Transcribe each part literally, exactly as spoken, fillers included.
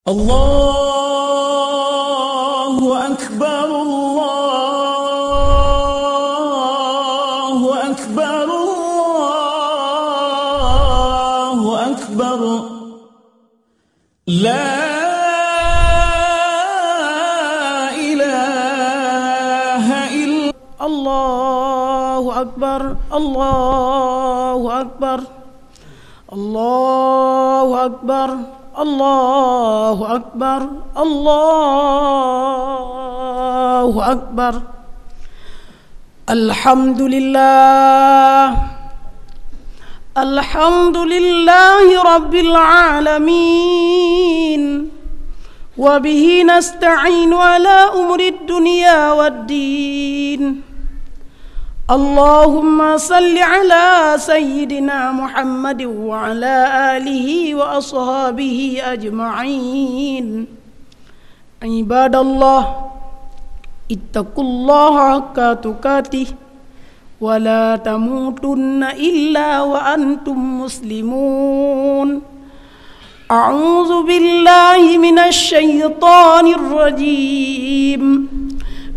الله أكبر، الله أكبر، الله أكبر. لا إله إلا الله أكبر، الله أكبر. الله أكبر، الله أكبر، الله أكبر. الحمد لله، الحمد لله رب العالمين، وبه نستعين على أمور الدنيا والدين. اللهم صل على سيدنا محمد وعلى آله وأصحابه أجمعين. عباد الله، اتقوا الله حق تقاته ولا تموتن إلا وأنتم مسلمون. أعوذ بالله من الشيطان الرجيم.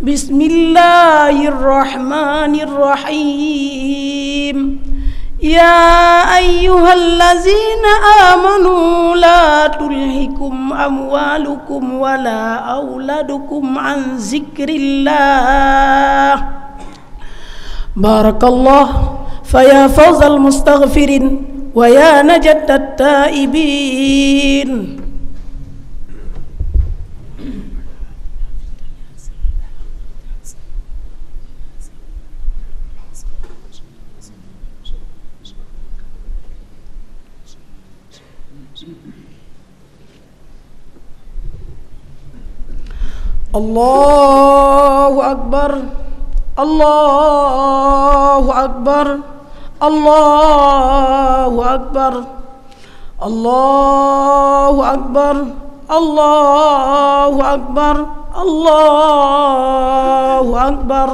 بسم الله الرحمن الرحيم. يا أيها الذين آمنوا لا تلهكم أموالكم ولا أولادكم عن ذكر الله. بارك الله، فيا فوز المستغفرين ويا نجاة التائبين. الله أكبر، الله أكبر، الله أكبر، الله أكبر، الله أكبر، الله أكبر،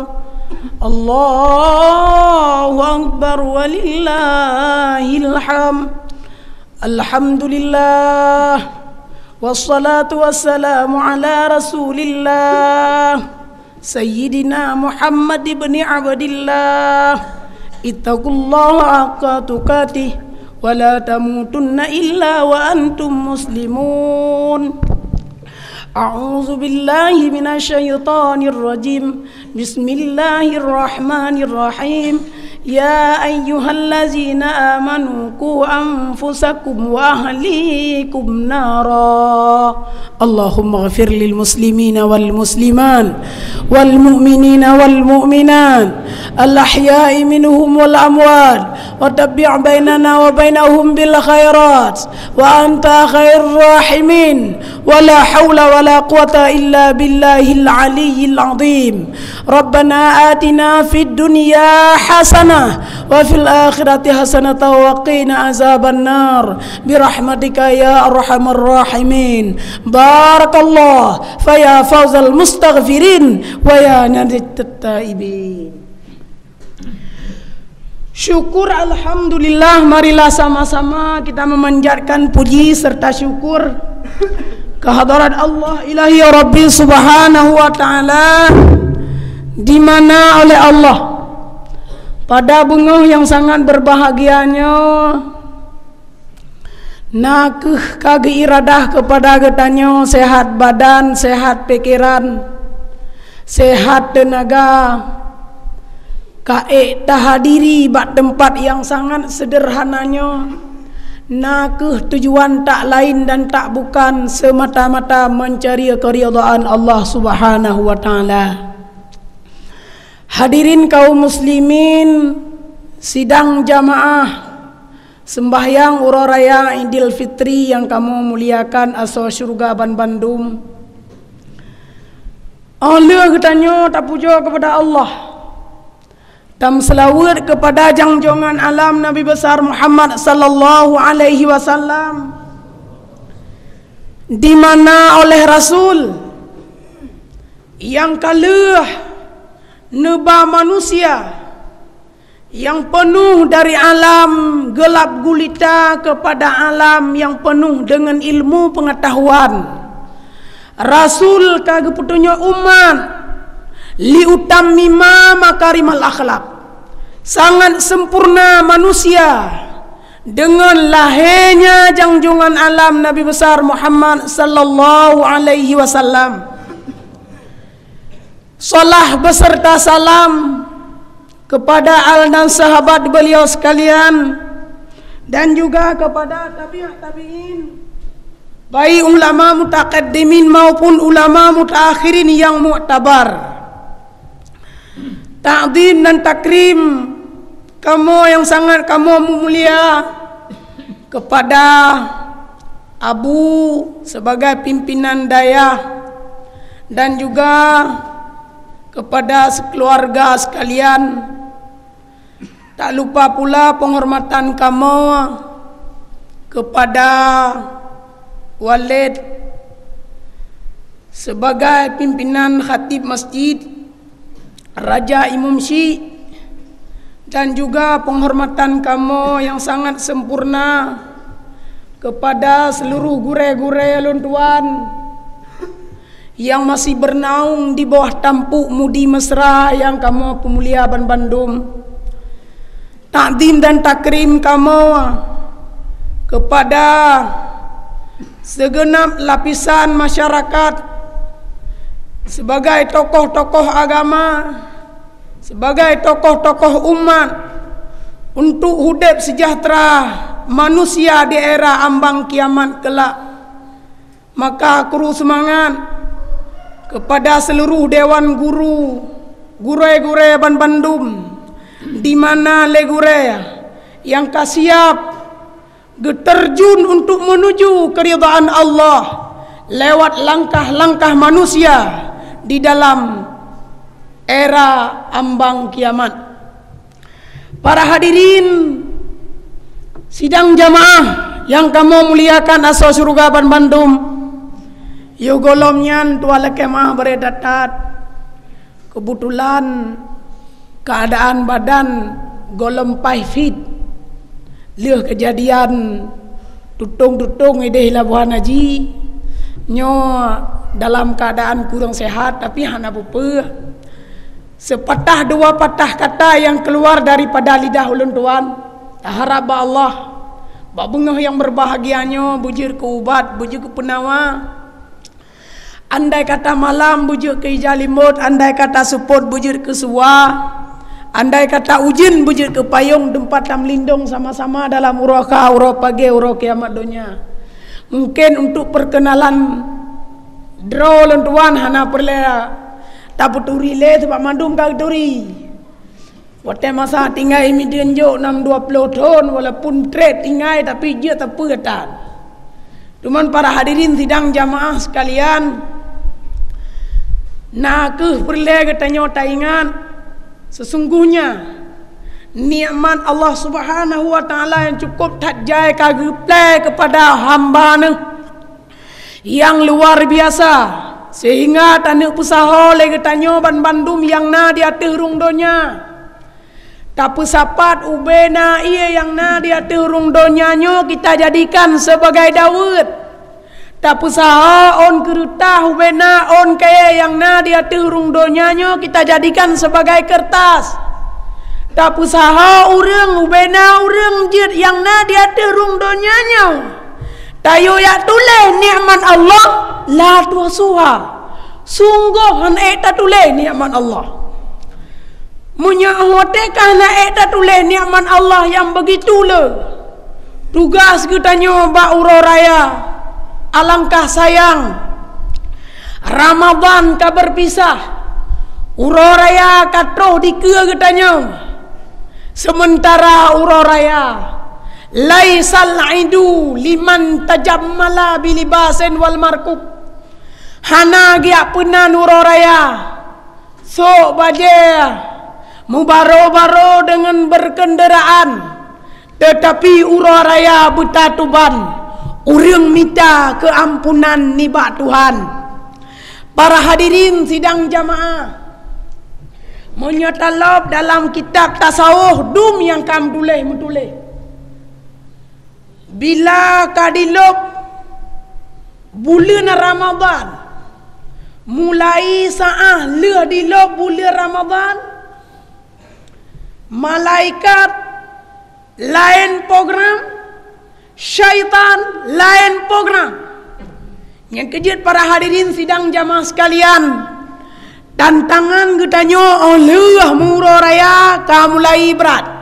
الله أكبر ولله الحمد. الحمد لله، والصلاة والسلام على رسول الله، سيدنا محمد بن عبد الله. اتقوا الله حق تقاته ولا تموتن إلا وأنتم مسلمون. أعوذ بالله من الشيطان الرجيم. بسم الله الرحمن الرحيم. يا أيها الذين آمنوا قوا أنفسكم وأهليكم نارا. اللهم اغفر للمسلمين والمسلمات والمؤمنين والمؤمنات الأحياء منهم والأموات وتابع بيننا وبينهم بالخيرات وأنت خير الراحمين. ولا حول ولا قوة إلا بالله العلي العظيم. ربنا آتنا في الدنيا حسنة وفي الآخرة حسنة وقنا عذاب النار برحمتك يا أرحم الراحمين. بارك الله، فيا فوز المستغفرين ويا نجاة التائبين. Syukur alhamdulillah, marilah sama-sama kita memanjatkan puji serta syukur kehadirat Allah Ilahi Rabbi Subhanahu wa Ta'ala, di mana oleh Allah pada beungoh nyang sangat berbahagia nyoe, na kheueh ka geuiradah keupada geutanyoe seuhat badan, seuhat pikeran, seuhat teunaga, ka ék tahadiri bak teumpat nyang sangat seudeurhana nyoe, na kheueh tujuan tak laén dan tak bukan seumata-mata meuncari keuridhaan Allah Subhanahu wa Ta'ala. Hadirin kaum muslimin, sidang jamaah seumbahyang uroe raya Idul Fitri nyang kamoe muliakan asoe syeuruga banbandum. Óh lheueh geutanyoe tapujoe keupada Allah, tameuseulaweuet keupada jangjongan alam Nabi Besar Muhammad sallallahu alaihi wasallam, di mana oleh Rasul nyang ka lheueh neuba manusia nyang peunoh dari alam geulab gulita keupada alam nyang peunoh deungon ilmu peungeutahuan. Rasul ka geupeutunyok umat, "Liutammima makarimal akhlak." Sangat sempurna manusia dengan lahenya junjungan alam Nabi besar Muhammad sallallahu alaihi wasallam. Salah beserta salam kepada al dan sahabat beliau sekalian, dan juga kepada tabi'ut tabi'in, baik ulama mutaqaddimin maupun ulama mutaakhirin yang muktabar. Takdim dan takrim kamoe yang sangat kamoe mulia kepada Abu sebagai pimpinan dayah dan juga kepada sekeluarga sekalian. Tak lupa pula penghormatan kamoe kepada Walid sebagai pimpinan khatib masjid, Raja Imum Syik, dan juga penghormatan kamoe yang sangat sempurna kepada seluruh gurée-gurée lôn tuan yang masih bernaung di bawah tampuk mudi mesra yang kamoe peumulia ban bandum. Takdim dan takrim kamoe kepada segenap lapisan masyarakat sebagai tokoh-tokoh agama, sebagai tokoh-tokoh umat, untuk udeb sejahtera manusia di era ambang kiamat kelak. Maka kru seumangat kepada seluruh dewan guru, gurée-gurée ban bandum, di mana lé gurée nyang ka siab geuterjun untuk menuju keridhaan Allah lewat langkah-langkah manusia di dalam era ambang kiamat. Para hadirin sidang jamaah yang kamoe muliakan asoe syeuruga ban bandum, yoh gohlom nyan tuan lakée meuah bri that-that. Keubeutulan keuadaan badan gohlom paih fit lheueh keujadian tutong-tutong ideh labohan haji. Nyoe dalam keuadaan kurang sehat, tapi hana peue-peue. Seupatah dua patah kata nyang keuluar daripada lidah ulôn tuan, taharab bak Allah, bak beungoh nyang beubahgia nyoe beujeuet keu ubat, beujeuet keu peunawa. Andai kata malam beujeuet keu ija limot, andai kata seupôt beujeuet keu suwa, andai kata ujeuen beujeuet keu payong teumpat tameulindong sama-sama dalam uroe kha, uroe pagée, uroe kiamat donya. Mungken untuk perkenalan droe lôn tuan hana peureulée tapeuturi lé, sabab mandum ka geuturi. Watée masa tinggai mideuen jok nam dua ploh thon, walaupun treb tinggai, tapi jeuet tapeue tan. Cuman para hadirin sidang jamaah sekalian, na kheueh peureulée geutanyoe taingat, sesungguhnya nikmat Allah Subhanahu wa Taala nyang cukup that jai ka geuplée keupada hamba Neuh nyang luar biasa, seuhingga taneuk peusaho lé geutanyoe ban bandum nyang na di ateueh rhueng donya. Tapeusapat ubena ié nyang na di ateueh rhueng donya nyoe kita jadikan sebagai daweuet. Tapeusaho ôn keureutah ubena ôn kayée nyang na di ateueh rhueng donya nyoe kita jadikan sebagai keureutas. Tapeusaho ureuëng ubena ureuëng jeuet nyang na di ateueh rhueng donya nyoe. Tayue jak tuléh nikmat Allah, la tuhsuha. Sunggoh hana ék tatuléh nikmat Allah. Meunyoe watée ka hana ék tatuléh nikmat Allah nyang beugitu le, tugaih geutanyoe bak uroe raya, alangkah sayang, Ramadhan ka beupisah, uroe raya ka troh dikeue geutanyoe. Seumeuntara uroe raya, "Laisal idu liman tajammala bilibasin wal markub." Hana geujak peunan uroe raya, sok bajée, mubaro-baro deungon beukeundeuraan, teutapi uroe raya beutatuban ureuëng mita keuampunan nibak Tuhan. Para hadirin sidang jamaah, meunyoe talop dalam kitab tasawuf dum nyang ka meutuléh-meutuléh, bila ka dilop buleuen Ramadhan, Mulai saát lheueh dilôb buleuen Ramadhan, malaikat laén program, syaitan laén program. Nyang keujeuet para hadirin sidang jamaah sekalian, tantangan geutanyoe óh lheueh meuuroe raya ka mulai brat.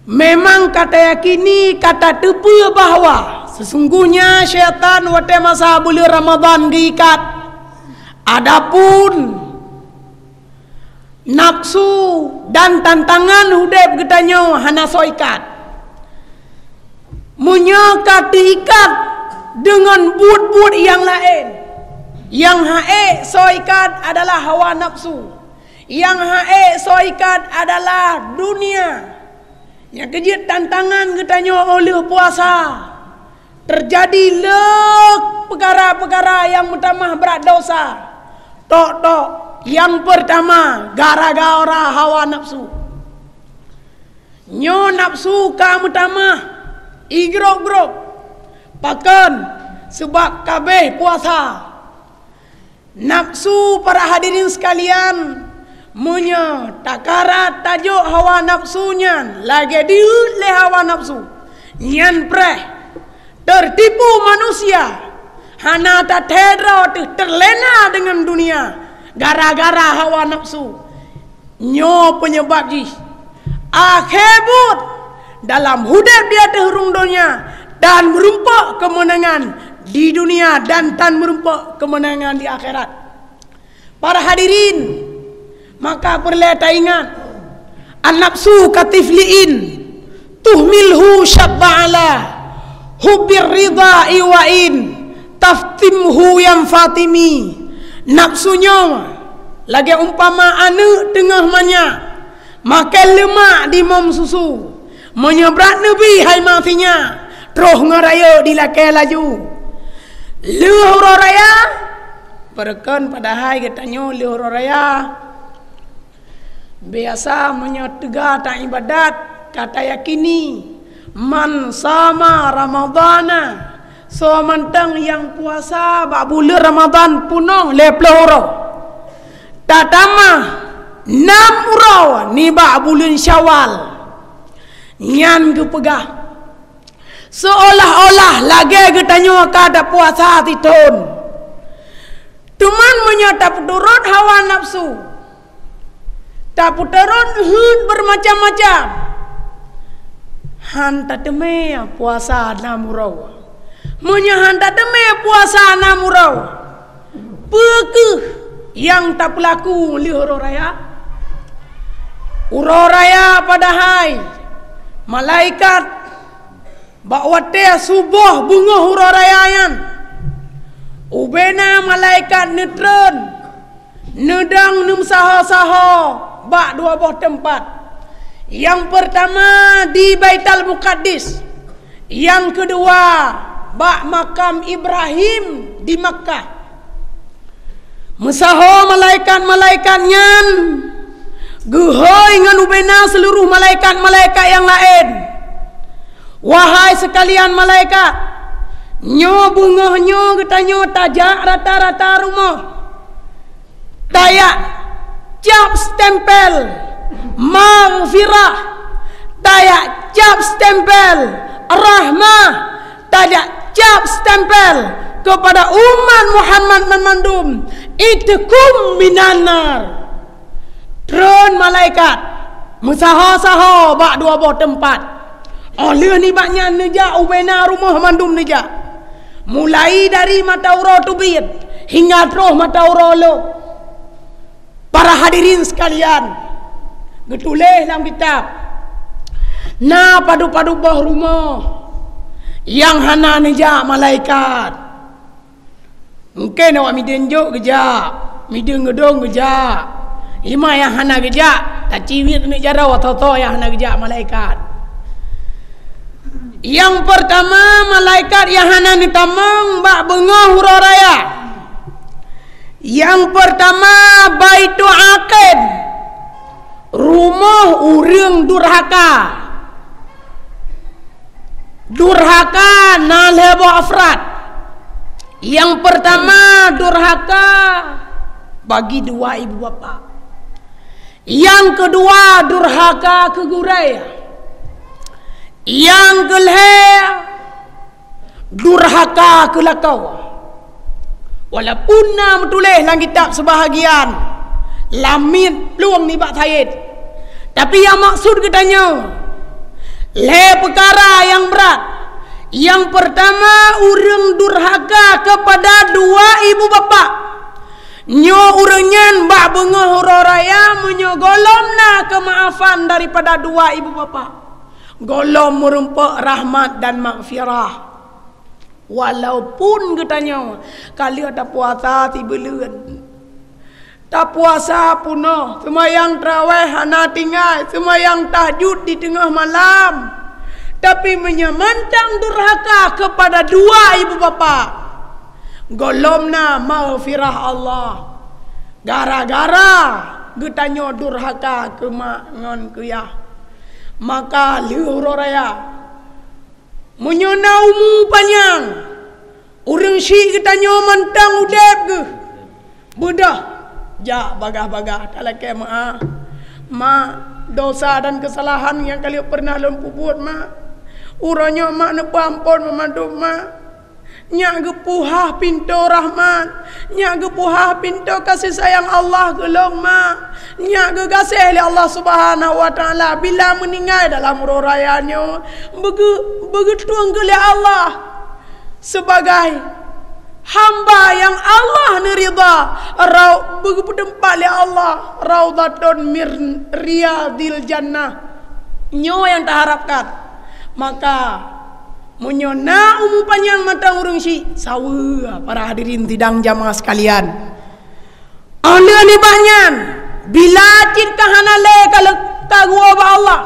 Memang ka tayakini, ka tateupeue bahwa sesungguhnya syaitan watée masa buleuen Ramadhan geuikat. Adapun nafsu dan tantangan udeb geutanyoe hana soe ikat. Meunyoe ka teuikat deungon buet-buet nyang laén, nyang ha'ék soe ikat adalah hawa nafsu. Nyang ha'ék soe ikat adalah dunia. Nyang keujeuet tantangan geutanyoe óh lheueh puasa, teujadi le peukara-peukara nyang meutamah brat desya. Tok-tok, nyang peurtama gara-gara hawa nafsu. Nyoe nafsu ka meutamah igrôp-grôp. Pakon? Sabab ka abéh puasa. Nafsu, para hadirin sekalian, meunyoe takarat tajok hawa nafsu nyan lagée diuet lé hawa nafsu, nyan preh teutipu manusia, hana tathée droe teuh, teulena deungon dunia gara-gara hawa nafsu. Nyoe peunyeubab jih, akhé buet dalam udeb di ateueh rhueng donya dan meurumpok keumeunangan di dunia dan tan meurumpok keumeunangan di akhirat. Para hadirin, maka peureulée taingat, an-nafsu katiflin, tuhmilhu syabba ala hubbir ridha iwain, taftimhu yan fatimi. Nafsu nyoe lagée umpama aneuëk teungoh manyak, makén leumak dimom susu. Meunyoe brat neubi hai ma sinyak, troh ngon rayeuk dilakée laju. Lheueh uroe raya, peureukan padahai geutanyoe lheueh uroe raya. Biasa meunyoe teuga taibadat, ka tayakini, man sama Ramadhana, soe mantong nyang puasa bak buleuen Ramadhan peunoh lhée ploh uroe, tatamah nam uroe nibak buleuen Syawal, nyan geupeugah seolah-olah lagée geutanyoe ka tapuasa sithon. Teuma meunyoe tapeuturot hawa nafsu, tapeuturot heuet beumacam-macam, han tateumé puasa nam uroe. Meunyoe han tateumé puasa nam uroe, peu kheueh nyang tapeulaku lheueh uroe raya? Uroe raya padahai malaikat bak watée suboh beungoh uroe raya nyan, ubena malaikat neutreun, neudong neumeusaho-saho bak dua boh teumpat. Nyang peurtama di Baitul Muqaddis, nyang keudua bak makam Ibrahim di Makkah. Meusaho malaikat-malaikat nyan geuhôi ngon ubena seuluroh malaikat-malaikat nyang laén, "Wahai seukalian malaikat, nyoe beungoh nyoe geutanyoe tajak rata-rata rumoh, tajak cap stempel maghfirah, tajak cap stempel rahmah, tajak cap stempel keupada umat Muhammad banmandum, itkum minan nar." Treun malaikat meusaho-saho bak dua boh teumpat. Óh lheueh nibak nyan neujak ubena rumoh mandum neujak, mulai dari mata uroe teubiet hingga troh mata uroe lhok. Para hadirin seukalian, geutuléh lam kitab, na padub-padub boh rumoh nyang hana neujak malaikat. Mungken awak Mideuen Jok geujak, Mideuen Geudong geujak. Ima nyang hana geujak, taciwiet aneuk jaroe, tho-tho nyang hana geujak malaikat. Nyang peurtama, malaikat nyang hana neutamong bak beungoh uroe raya. Nyang peurtama, Baitul Aqid, rumoh ureuëng durhaka. Durhaka na lhée boh afrad. Nyang peurtama, durhaka bagi dua ibu bapak. Nyang keudua, durhaka keu gurée. Nyang keulhée, durhaka keu lakoe. Walaupun na meutuléh lam kitab seubahagian, lam miet plueng nibak sayeuet, tapi nyang maksud geutanyoe lhée peukara nyang brat. Nyang peurtama, ureuëng durhaka keupada dua ibu bapak. Nyoe ureuëng nyan bak beungoh uroe raya meunyoe gohlom na keumaafan daripada dua ibu bapak. Gohlom meurumpok rahmat dan maghfirah. Walaupun geutanyoe ka lheueh tapuasa sibuleuen, tapuasa peunoh, seumayang tarawéh hana tinggai, seumayang tahajud di teungoh malam, tapi meunyoe mantong durhaka keupada dua ibu bapak, gohlom na maghfirah Allah. Gara-gara geutanyoe durhaka keu mak ngon keu yah, maka lheueh uroe raya, meunyoe na umu panyang, ureuëng syiek geutanyoe mantong udeb geuh, beudôh jak bagaih-bagaih talakée meu'ah. Mak, dosa dan keusalahan nyang ka lheueh peureunah lôn peubuet, Mak. Uroe nyoe Mak neupeuamphon banmandum, Mak. Nyak geupeuhah pintoe rahmat, nyak geupeuhah pintoe kasih sayang Allah keu lôn, Mak. Nyak geugaséh lé Allah Subhanahu wa Taala bila meuninggai dalam uroe raya nyoe, beugeu-, beugeutueng keu lé Allah sebagai hamba nyang Allah neuridha, rau-, beugeupeuteupat lé Allah raudhatun min riyadil jannah. Nyoe nyang taharapkan. Maka, meunyoe na umu panyang mantong ureuëng syiek, saweue, para hadirin sidang jamaah sekalian. Óh lheueh nibak nyan, bila cit ka hana lé ka le-, ka geuwoe bak Allah,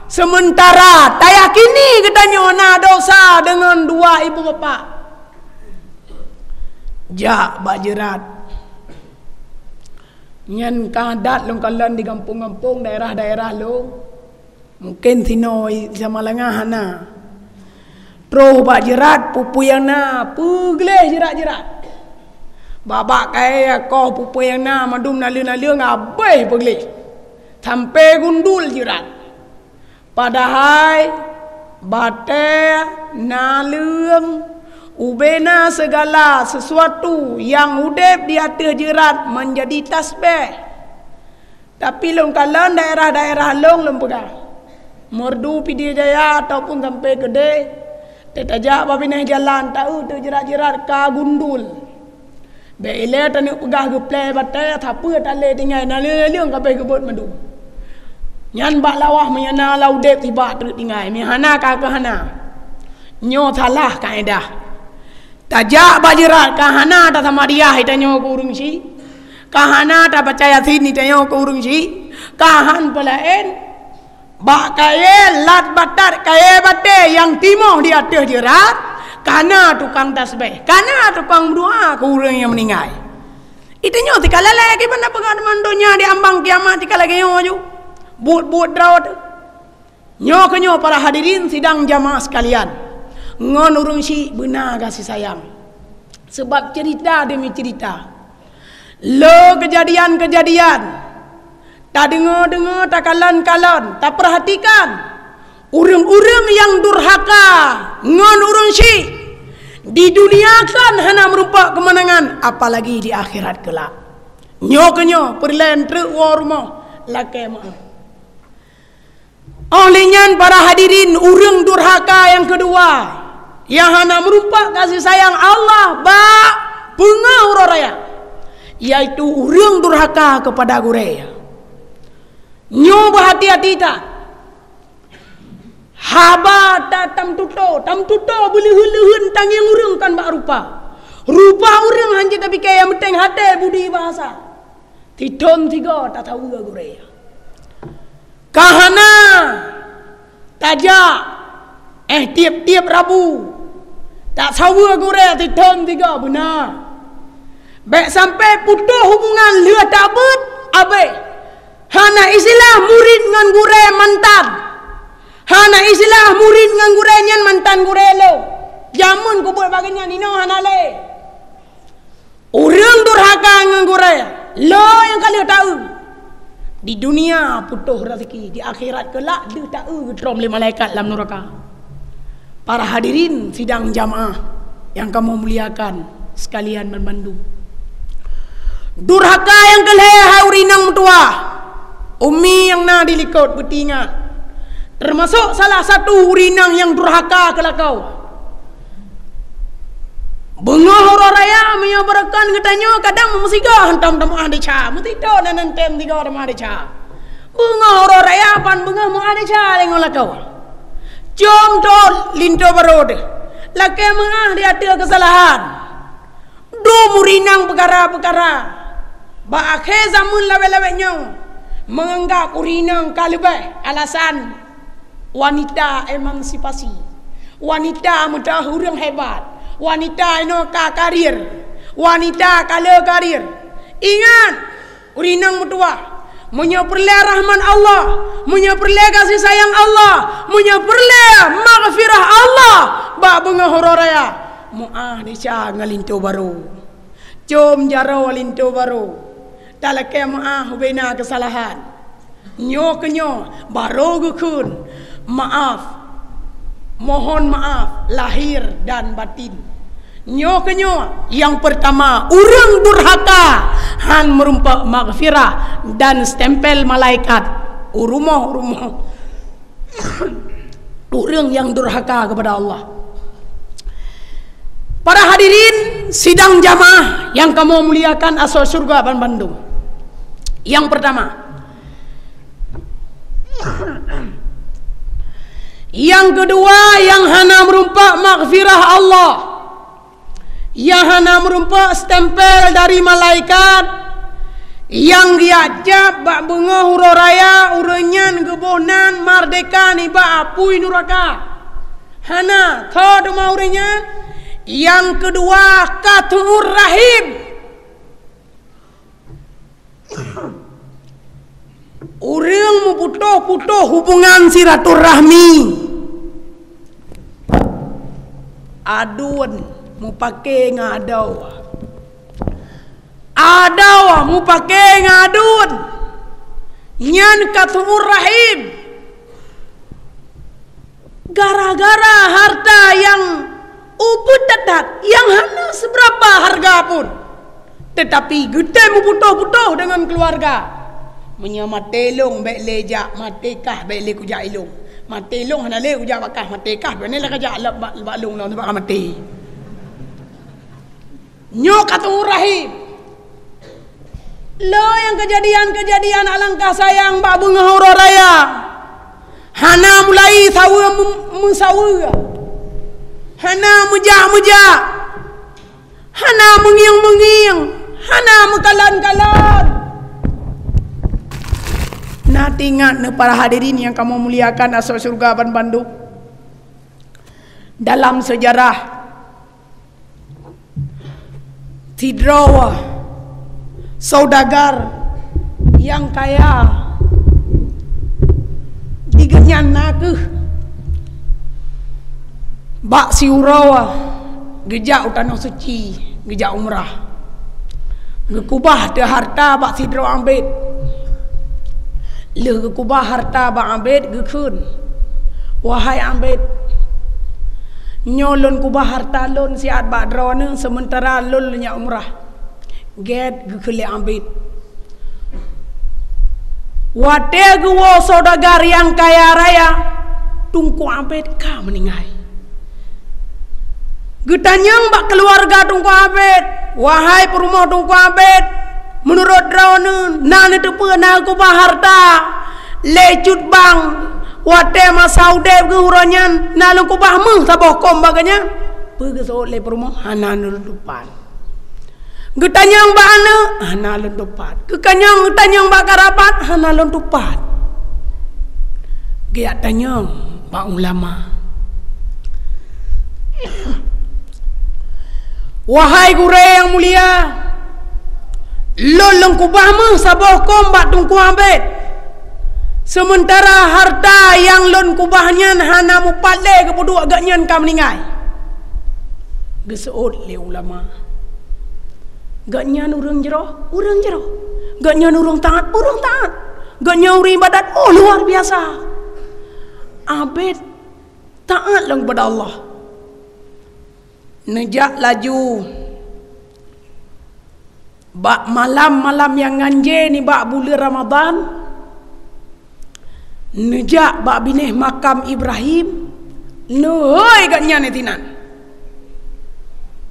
seumeuntara tayakini geutanyoe na dosa deungon dua ibu bapak, jak bak jeurat. Nyan ka adat lôn kalon di gampông-gampông, daerah-daerah lôn. Mungken sinoe Samalanga hana. Troh bak jeurat, peue-peue nyang na, peugleh jeurat-jeurat. Bak-bak kayée, akoh, peue-peue nyang na, mandum naleueng-naleueng habéh peugleh. Sampoe gundul jeurat. Padahai batée, naleueng, ubena, seugala sesuatu nyang udeb di ateueh jeurat meunjadi tasbeh. Tapi lôn kalon daerah-daerah lôn, lôn peugah, Meureudu, Pidie Jaya ataupun sampoe keudeh, teutajak bak binéh jalan, taeu teuh jeurat-jeurat ka gundul. Bék ilée taneuk peugah geuplée batée, sapeue talé tinggai, naleueng-naleueng ka abéh geubeuet mandum. Nyan bak lawah meunyoe na lam udeb sibak treuk tinggai, meuhana ka keuhana. Nyoe salah kaedah. Tajak bak jeurat ka hana tasamadiah itanyoe keu ureuëng syiek, ka hana tabaca Yasin itanyoe keu ureuëng syiek, ka han peulaén. Bak kayée lat batat kayée batée nyang timoh di ateueh jeurat, ka na tukang tasbeh, ka na tukang meudoá keu ureuëng nyang meuninggai. Itanyoe tika lalée kiban na peugah teuma donya di ambang kiamat tika lagée nyoe ju. Buet-buet droe teuh. Nyoe keuh nyoe, para hadirin sidang jamaah sekalian, ngon ureuëng syiek beuna gaséh sayang. Sabab cerita demi cerita, le keujadian-keujadian, tadeungoe-deungoe, takalon-kalon, tapeurhatikan ureuëng-ureuëng nyang durhaka ngon ureuëng syiek di dunia kan hana meurumpok keumeunangan, apalagi di akhirat keulak. Nyoe keuh nyoe, peureulée treuk woe rumoh lakée meu'ah. Óh lheueh nyan, para hadirin, ureuëng durhaka nyang keudua nyang hana meurumpok gaséh sayang Allah bak beungoh uroe raya, yaitu ureuëng durhaka keupada gurée. Nyoe beuhati-hati that. Haba ta-, tameututoe, tameututoe beuleuheun-leuheun tangieng ureuëng kan bak rupa. Rupa ureuëng hana jeuet tapike, nyang peunteng até budi bahasa. Sithon sigoe tasaweue gurée. Ka hana tajak, eh, tieb-tieb Rabu tasaweue gurée sithon sigoe beuna. Bék sampoe putôh hubungan lheueh tabeuet abéh. Hana istilah murit ngon gurée mantan. Hana istilah murit ngon gurée nyan mantan gurée lôn. Jameun kubeuet bak geuhnyan inoe hana lé. Ureuëng durhaka ngon gurée, lo nyang ka lheueh taeu. Di dunia putôh raseuki, di akhirat keulak deuh taeu geutrom lé malaikat lam nuraka. Para hadirin sidang jamaah yang kamoe muliakan sekalian banmandum. Durhaka nyang keulhée hai ureuëng inong meutuwah, umi nyang na di likot beutingat. Teumasok salah satu ureuëng inong nyang durhaka keu lakoe. Beungoh uroe raya meunyoe beureukon geutanyoe kadang meusigoe hantom tameu'ah desya, meusito nan tem sigoe tameu'ah desya. Beungoh uroe raya ban beungoh meu'ah desya lé ngon lakoe. Com tot linto barô deuh, lakée meu'ah di ateueh keusalahan. Dum ureuëng inong peukara-peukara bak akhé zameuem lawét-lawét nyoe meunganggab ureuëng inong ka leubeh alasan. Wanita emansipasi. Wanita meutoh ureuëng hebat. Wanita inoe ka karir. Wanita ka le karir. Ingat, ureuëng inong meutuwah, meunyoe peureulée rahmat Allah, meunyoe peureulée gaséh sayang Allah, meunyoe peureulée maghfirah Allah, bak beungoh uroe raya, meu'ah desya ngon linto barô. Com jaroe linto barô. Talakée meu'ah ubena keusalahan. Nyoe keunyoe barô geukheun maaf, mohon maaf lahir dan batin. Nyoe keunyoe nyang peurtama, ureuëng durhaka han meurumpok maghfirah dan stempel malaikat u rumoh-rumoh ureuëng nyang durhaka keupada Allah. Para hadirin sidang jamaah nyang kamoe muliakan asoe syeuruga banmandum. Nyang peurtama, nyang keudua, nyang hana meurumpok maghfirah Allah, nyang hana meurumpok stempel dari malaikat, nyang geujak bak beungoh uroe raya, ureuëng nyan geuboh nan merdeka nibak apui nuraka. Hana, tho teuma ureuëng nyan. Nyang keudua, qat'ur rahim. Ureuëng meuputôh-putôh hubungan silaturahmi. Aduen mupake ngon adoe. Adoe mupake ngon aduen. Nyan qat'ur rahim. Gara-gara harta nyang ubit that-that, nyang hana seubeurapa hareuga pun, teutapi geutem meuputôh-putôh deungon keuluwarga. Meunyoe maté lôn bék lé jak, maté kah bék lé kujak ilôn. Maté lôn hana lé kujak bak kah, maté kah bék lé kajak bak, bak lôn lôn bak maté. Nyoe qat'ur rahim. Lé nyang keujadian-keujadian alangkah sayang bak beungoh uroe raya. Hana mulai saweue meu-, meusaweue. Hana meujak-meujak. Hana meungieng-meungieng. Hana meukalon-kalon. Na teuingat neuh para hadirin nyang kamoe muliakan asoe syeuruga banmandum. Dalam seujarah, sidroe saudagar nyang kaya, di geuhnyan na kheueh bak siuroe geujak u Tanoh Suci, geujak umrah. Geukubah teuh harta bak sidroe ambet. Lheueh geukubah harta bak ambet, geukheun, "Wahai ambet, nyoe lôn kubah harta lôn siat bak droeneuh, seumeutara lôn lôn jak umrah." Gét geukheun lé ambet. Watée geuwoe saudagar nyang kaya raya, teungku ambet ka meuninggai. Geutanyong bak keuluwarga teungku ambet, "Wahai peurumoh teungku ambet, meunurot droeneuh na neuteupeue na geukubah harta lé cut bank watée masa udeb geuh uroe nyan, na lôn kubah méuh saboh kôm bak geuhnyan?" Peue geuseuôt lé peurumoh, "Hana lôn tupat." Geutanyong bak aneuëk, "Hana lôn tupat." Geukanyong, geutanyong bak karabat, "Hana lôn tupat." Geujak tanyong bak ulama. "Wahai gurée nyang mulia, lôn lôn kubah méuh saboh kôm bak teungku ambet, seumeutara harta nyang lôn kubah nyan hana mupat lé geupeuduek geuhnyan ka meuninggai." Geuseuôt lé ulama, Gobnyan ureuëng jroh, ureuëng jroh. Gobnyan ureuëng taát, ureuëng taát. Gobnyan ureuëng iébadat, oh, luar biasa. Abed taát lom kepada Allah. Neujak laju bak malam-malam nyang ganjé nibak buleuen Ramadhan, neujak bak binéh makam Ibrahim, neuhôi gobnyan disinan.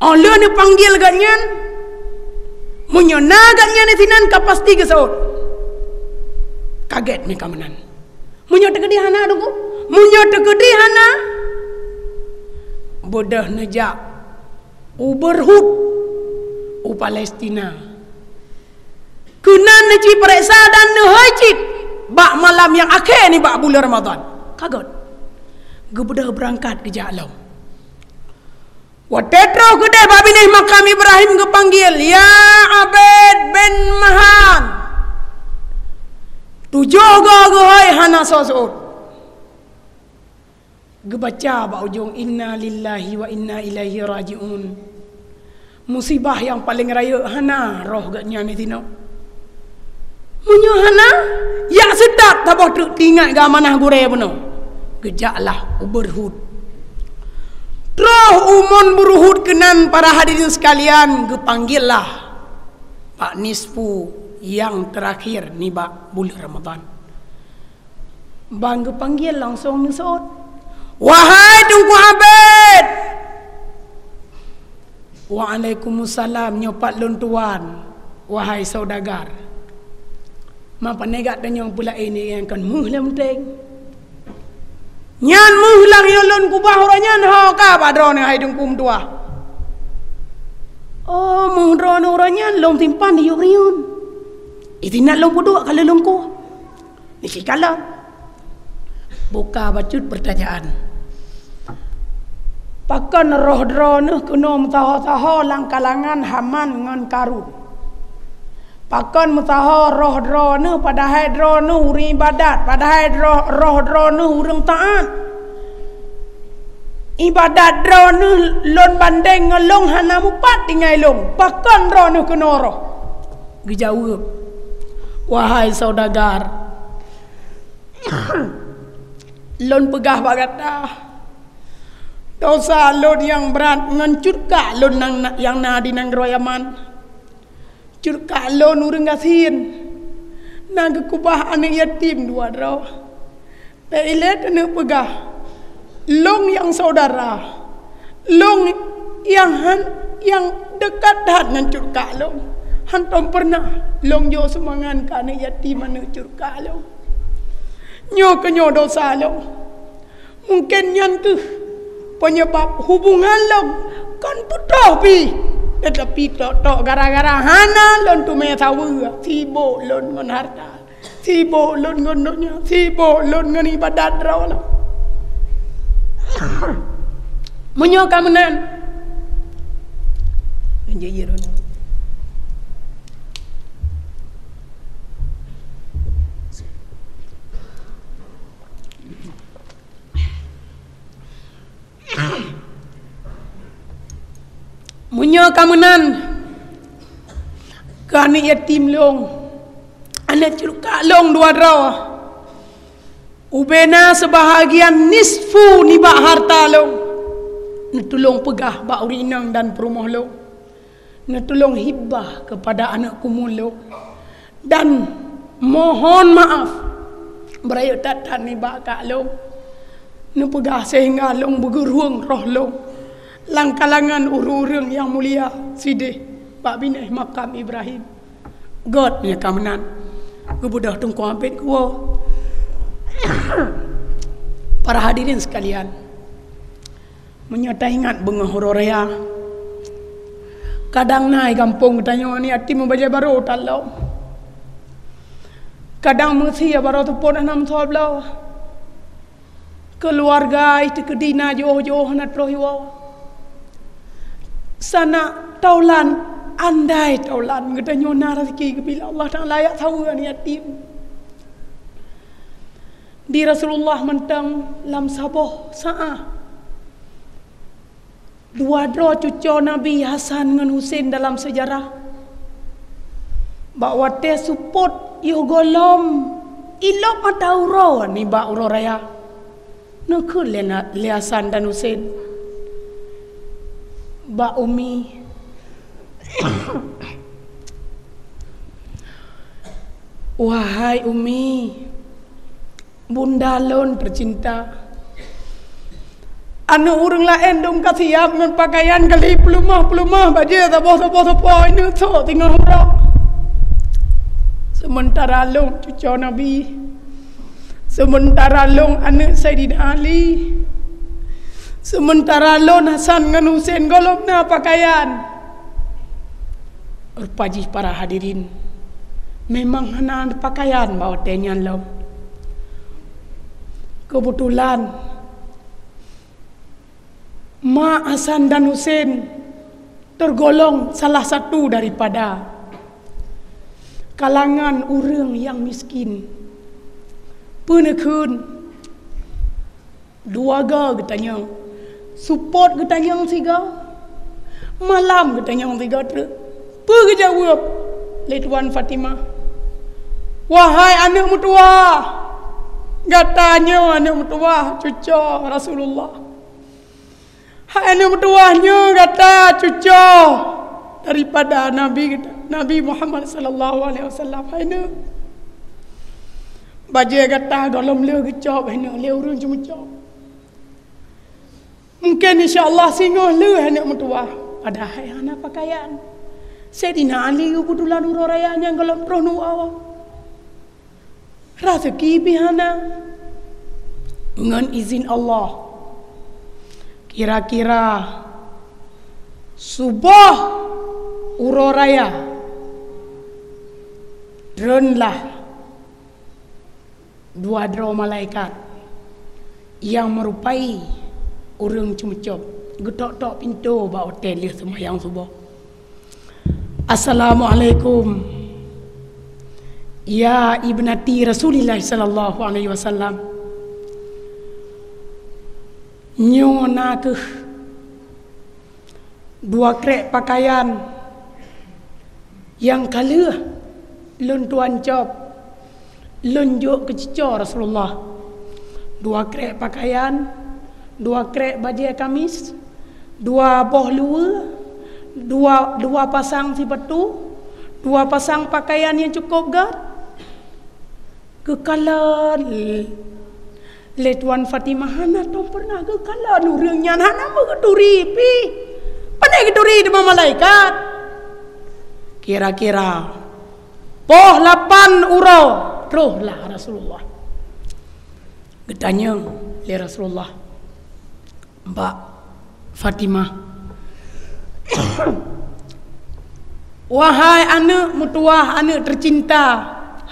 Óh lheueh neupanggil gobnyan, meunyoe na gobnyan disinan ka pasti geuseuôt. Kagét meuka meunan. Meunyoe teukeudi hana, Teungku, meunyoe teukeudi hana, beudôh neujak u Beirut, u Palestina. Keunan neuci pareksa dan neuhôi cit bak malam nyang akhé nibak buleuen Ramadhan. Kagét. Geubeudôh beurangkat geujak lom. Watée troh keudeh bak binéh makam Ibrahim geupanggil, "Ya Abed bin Mahan." Tujoh goe geuhôi hana soe seuôt. Geubaca bak ujong, "Inna lillahi wa inna ilaihi raji'un." Musibah nyang paleng rayeuk hana roh gobnyan disinoe. Meunyoe hana, jak seudap saboh treuk teuingat geuamanah gurée bunoe. Geujaklah u Beirut. Troh u mon Beirut keunan, para hadirin sekalian, geupanggillah bak nisfu nyang teurakhir nibak buleuen Ramadhan. Ban geupanggil langsong neuseuôt, "Wahai Teungku Abed!" "Waalaikumsalam, nyoe pat lôn tuan, wahai saudagar." Ma pane gata nyang peulaén nyang kon méuh lom teng. Nyan méuh lagée lôn keubah uroe nyan ho ka bak droeneuh hai Teungku meutuah. Oh, méuh droeneuh uroe nyan lôn simpan di yub riyeuen. Itinat lôn peuduek ka lôn kueh. Nisi kalon. Buka bacut peurtanyaan. Pakon roh droeneuh keunoe meusaho-saho lam kalangan Haman ngon Karun? Pakon meusaho roh droeneuh, padahai droeneuh ureuëng iébadat, padahai roh, roh droeneuh ureuëng taát? Iébadat droeneuh lôn bandeng ngon lôn hana mupat tinggai lôn. Pakon droeneuh keunoe roh? Geujaweueb, "Wahai saudagar, lôn peugah bak gata, dosa lôn nyang brat ngon cut kak lôn nyang na, nyang na di nanggroe Yaman. Cut kak lôn ureuëng gasien, na geukeubah aneuëk yatim dua droe. Bék ilée keuneuk peugah, lôn nyang saudara, lôn nyang han, nyang deukat that ngon cut kak lôn. Hántom peureunah lôn jok sumbangan keu aneuëk yatim aneuëk cut kak lôn. Nyoe keuh nyoe dosa lôn. Mungken nyan keuh peunyeubab hubungan lôn kon putôh pih. Teutapi tok-tok gara-gara hana lôn teumé saweue, sibôk lôn ngon hareuta, sibôk lôn ngon donya, sibôk lôn ngon iébadat droe lôn." Meunyoe ka meunan, meunyoe ka meunan, keu aneuëk yatim lôn, aneuëk cut kak lôn dua droe, ubena seubahagian nisfu nibak hareuta lôn, neutulông peugah bak ureuëng inong dan peurumoh lôn. Neutulông hibah keupada aneuëk keumuen lôn, dan mohon maaf beurayeuk that-that nibak kak lôn. Neupeugah seuhingga lôn beugeurueng roh lôn lam kalangan ureuëng-ureuëng nyang mulia sideh bak binéh makam Ibrahim. Gét nyang ka meunan, geubeudôh Teungku Abed geuwoe. Para hadirin sekalian, meunyoe taingat beungoh uroe raya, kadang na i gampông geutanyoe aneuëk yatim meubajée barô that lom. Kadang meusie barô seupôt hana meusoe bloe. Keuluwarga i teukeudi na jiôh-jiôh hana troh iwoe. Sanak taulan, andai taulan geutanyoe na raseuki geubri lé Allah Taala jak saweue aneuëk yatim. Di Rasulullah mantong lam saboh saát, dua droe cucoe Nabi Hasan ngon Husein dalam seujarah, Bak watée seupôt yoh gohlom, ilop mata uroe nibak uroe raya, neukheun lé na-, lé Hasan dan Husen bak Umi, "Wahai Umi, Bunda lôn teucinta, aneuëk ureuëng laén dong ka siab ngon pakaian gali peuleumah-peuleumah, bajée saboh-saboh, soe inong sok singoh uroe. Seumeuntara lôn cucoe Nabi, seumeuntara lôn aneuëk Saidina Ali, seumeuntara lôn Hasan ngon Husen gohlom na pakaian." Rupa jih para hadirin, memang hana pakaian bak watée nyan lom. Keubeutulan, mak Hasan dan Husen teurgolong salah satu daripada kalangan ureuëng nyang miskin. Peue neukheun? Dua goe geutanyong, seupôt geutanyong sigoe, malam geutanyong sigoe treuk. Peue geujaweueb lé Tuan Fatimah? "Wahai aneuëk meutuwah, gata nyoe aneuëk meutuwah cucoe Rasulullah. Hai aneuëk meutuwah, nyoe gata cucoe daripada Nabi, Nabi Muhammad sallallahu alaihi wasallam. Hai aneuëk, bajée gata gohlom lheueh geucok hai aneuëk lé ureuëng ceumeucok. Mungken insya Allah singoh lheueh hai aneuëk meutuwah." Padahai hana pakaian. Saidina Ali keubeutulan uroe raya nyan gohlom troh nibak awak. Raseuki pih hana. Ngon izin Allah, kira-kira suboh uroe raya, treunlah dua droe malaikat nyang meurupai ureuëng ceumeucok geutok-tok pintoe bak watée lheueh seumayang suboh. "Assalamualaikum, ya ibnati Rasulillah sallallahu alaihi wasallam. Nyoe na kheueh dua krek pakaian nyang ka lheueh lôn tuan cok, lôn jok keu cucoe Rasulullah. Dua krek pakaian, dua krek bajée kamis, dua boh luweue, dua, dua pasang sipatu, dua pasang pakaian nyang cukôp gét." Geukalon lé Tuan Fatimah, hana tom peureunah geukalon ureuëng nyan, hana meugeuturi pih. Pane geuturi teuma malaikat? Kira-kira poh lapan uroe trohlah Rasulullah. Geutanyong lé Rasulullah bak Fatimah, "Wahai aneuëk meutuwah, aneuëk teucinta,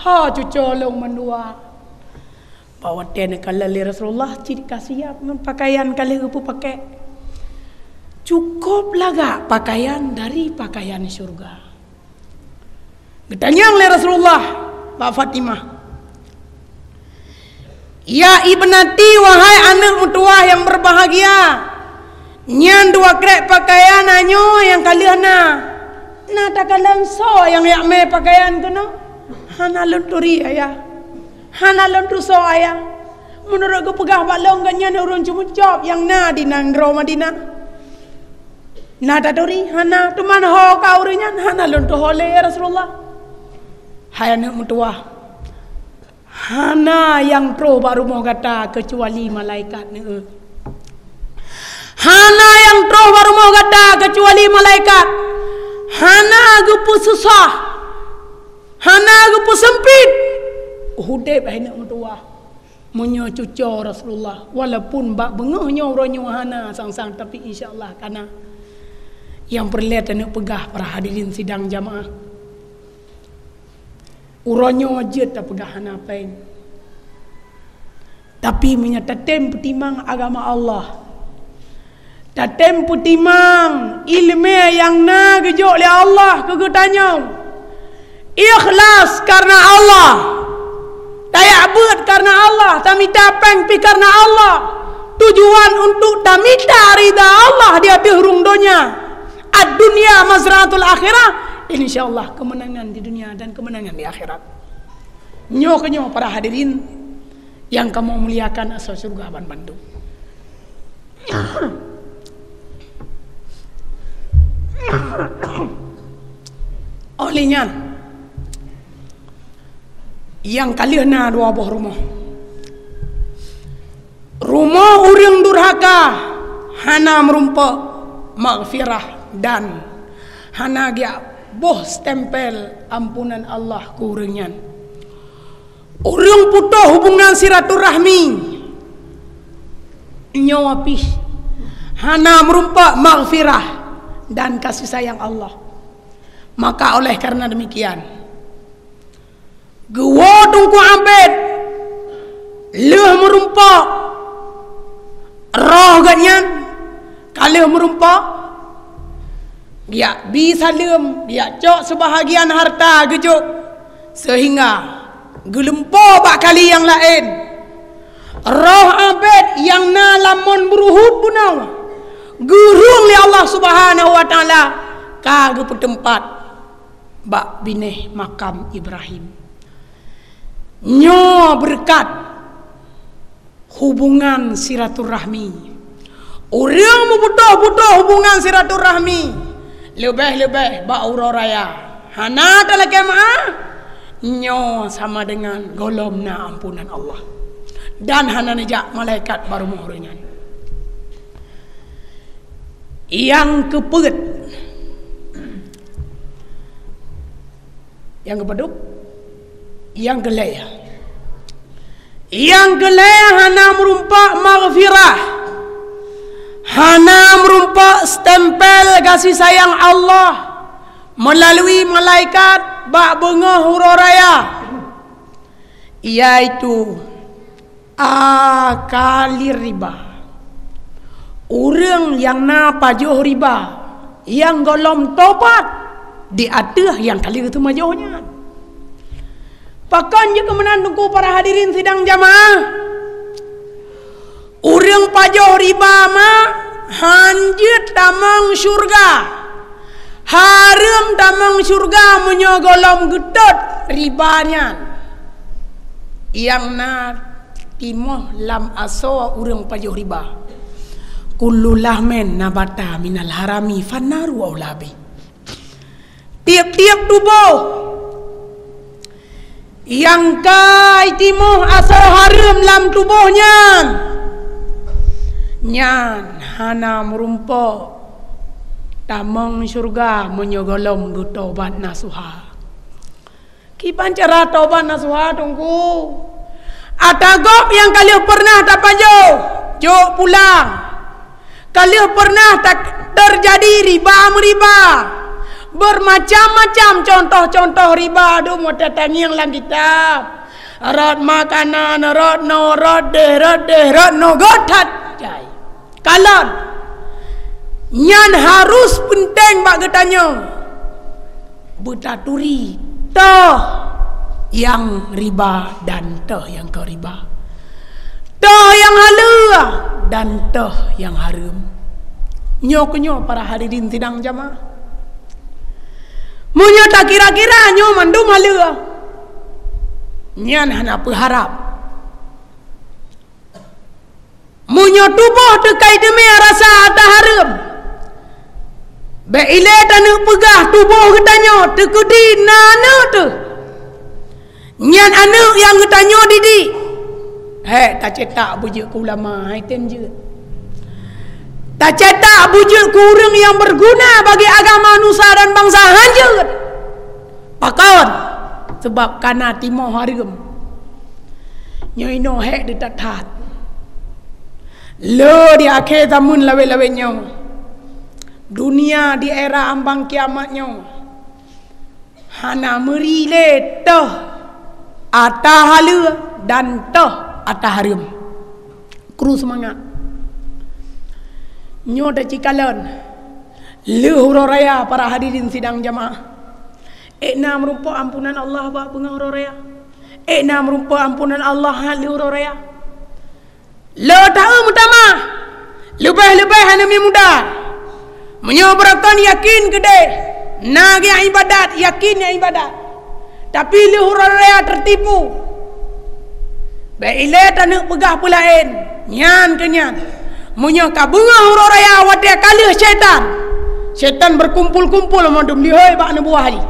ho cucoe lôn mandua?" Bak watée neukalon lé Rasulullah, cit ka siab ngon pakaian ka lheueh geupeupakée. Cukôp lagak pakaian dari pakaian syeuruga. Geutanyong lé Rasulullah bak Fatimah, "Ya ibnati, wahai aneuëk meutuwah nyang beubahgia, nyan dua krek pakaian nyoe nyang ka lheueh na, na takalon soe nyang jak mé pakaian keunoe?" "Hana lôn turi, Ayah. Hana lôn tusoe, Ayah. Meunurot geupeugah bak lôn, gobnyan ureuëng ceumeucok nyang na di nanggroe Madinah." "Na taturi?" "Hana, teuma ho ka ureuëng nyan?" "Hana lôn tuho lé, ya Rasulullah." "Hai aneuëk meutuwah, hana nyang troh bak rumoh gata keucuali malaikat neueu. Hana nyang troh bak rumoh gata keucuali malaikat. Hana geupeususah, hana geupeuseumpit udeb hai aneuëk meutuwah." Meunyoe cucoe Rasulullah, walaupun bak beungoh nyoe uroe nyoe hana sang-sang, tapi insya Allah ka na. Nyang peureulée taneuk peugah para hadirin sidang jamaah, uroe nyoe jeuet tapeugah hana péng. Tapi meunyoe tatem peutimang agama Allah, tatem peutimang iéleumé nyang na geujok lé Allah keu geutanyoe, ikhlas kareuna Allah, tajak beuet kareuna Allah, tamita péng pih kareuna Allah, tujuan untuk tamita rida Allah di ateueh rhueng donya. Ad-dunya mazra'atul akhirah, Insya Allah, kemenangan di dunia dan kemenangan di akhirat. Nyoe keuh nyoe, para hadirin nyang kamoe muliakan, asoe syeuruga banmandum. Óh lheueh nyan, nyang ka lheueh na dua boh rumoh. Rumoh ureuëng durhaka hana meurumpok maghfirah dan hana geujak boh stempel ampunan Allah keu ureuëng nyan. Ureuëng putôh hubungan silaturahmi nyoe pih hana meurumpok maghfirah dan kasih sayang Allah. Maka oleh karena demikian, geuwoe Teungku Abed lheueh meurumpok, roh geuhnyan ka lheueh meurumpok, geujak bi saleuem, geujak cok seubahagian harta geujok, seuhingga geulumpo bak kali nyang laén. Roh Abed nyang na lam mon beuruhuet bunoe geurhung lé Allah Subhanahu wa Taala ka geupeuteumpat bak binéh makam Ibrahim. Nyoe beureukat hubungan silaturahmi. Ureuëng meuputôh-putôh hubungan silaturahmi, leubeh-leubeh bak uroe raya, hana talakée meuáh, nyoe sama deungon gohlom na ampunan Allah, dan hana neujak malaikat bak rumoh ureuëng nyan. Nyang keupeuet, nyang keupadub, nyang keulhèe. Nyang keulhèe hana meurumpok maghfirah, hana meurumpok stempel gaséh sayang Allah meulalu malaikat bak beungoh uroe raya, yaitu akalir riba. Ureuëng nyang na pajoh riba, nyang gohlom tobat di ateueh nyang ka lheueh teumajoh nyan. Pakon jeuet keu meunan Teungku, para hadirin sidang jamaah? Ureuëng pajoh riba mak han jeuet tamong syeuruga. Hareuem tamong syeuruga meunyoe gohlom geutot riba nyan. Nyang na timoh lam asoe ureuëng pajoh riba. Kullu lahmin nabata minal harami fannaru aula bih. Tieb-tieb tuboh nyang ka jitimoh asoe hareuem lam tuboh nyan, nyan hana meurumpok tamong syeuruga meunyoe gohlom geutobat nasuha. Kiban cara tobat nasuha, Teungku? Ata gob nyang ka lheueh peureunah tapajoh, jok pulang. Ka lheueh peureunah ta-, teujadi riba meuriba. Beureumacam-macam cuntoh-cuntoh riba dum watée tangieng lam kitab. Rot makanan, rot noe, rot déh, rot déh, rot noe, göt that jai. Kalon, nyan harôh peunteng bak geutanyoe beutaturi toh nyang riba dan toh nyang kon riba, toh nyang haleue dan toh nyang hareuem. Nyoe keuh nyoe, para hadirin sidang jamaah, meunyoe takira-kira nyoe mandum haleue, nyan hana peuharab. Meunyoe tuboh teukai teumé rasa ata hareuem, bék ilée taneuk peugah tuboh geutanyoe teukeudi na aneuëk teuh. Nyan aneuëk nyang geutanyoe didik, hék tacetak beujeuet keu ulama, hai tem jeuet. Tacetak beujeuet keu ureuëng nyang beurguna bagi agama nusa dan bansa, han jeuet. Pakon? Sabab ka na timoh hareuem. Nyoe inoe hék that-that. Le di akhé zameun lawét-lawét nyoe, dunia di era ambang kiamat nyoe, hana meuri lé toh ata haleue dan toh ata hareuem. Kru seumangat. Nyoe teucikalon lheueh uroe raya, para hadirin sidang jamaah. Ék na meurumpok ampunan Allah bak beungoh uroe raya? Ék na meurumpok ampunan Allah lheueh uroe raya? Le taeu meutamah, leubeh-leubeh aneuk miet muda. Meunyoe beurakon yakin keudeh, Na nyang ibadat, yakin nyang ibadat. Tapi lheueh uroe raya teutipu. Bèk ilèe taneuk peugah peulaén, nyan keu nyan. Meunyoe ka beungoh uroe raya watèe ka lheueh syètan, syètan beukumpul-kumpul mandum lihôi bak aneuk buah jih.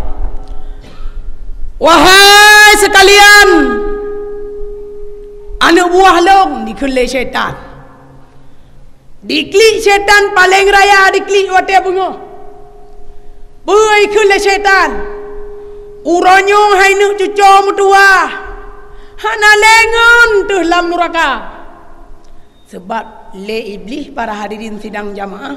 Wahai seukalian, aneuk buah lôn, dikheun lé syètan. Diklik syètan paléng raya diklik watèe beungoh. Peue ikheun lé syètan? Uroe nyoe hai neuk cucoe meutuwah, hana lé ngon teuh lam nuraka. Sabab lé Iblih, para hadirin sidang jamaah,